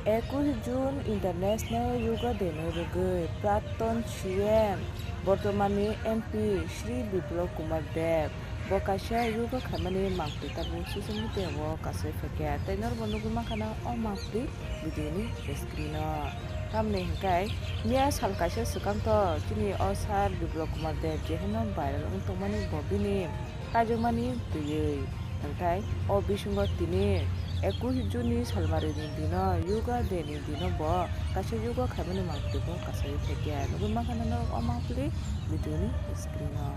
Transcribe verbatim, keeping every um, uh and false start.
Ekush June International Yoga Day no rwgwi Praton C M, bortomani M P Shri Biplab Kumar Deb bo kaisa yoga khaimani mangpli tabuk social media o kasai phaikha, tei norokbo nugwi mankha na o mangpli video ni screen o. Tamni hwnkhe miya sal kaisa swkang to chini o sir Biplab Kumar Deb je hwno viral wng tongmani bo bini kaijakmani twiwi. Hwnkhe o bisingo tini ekush June ni salmari ni dino Yoga Day ni dino bo kaisa yoga khaimani mangpli bo kasai phaikha, nugwi mankha na norok o mangpli video ni screen o.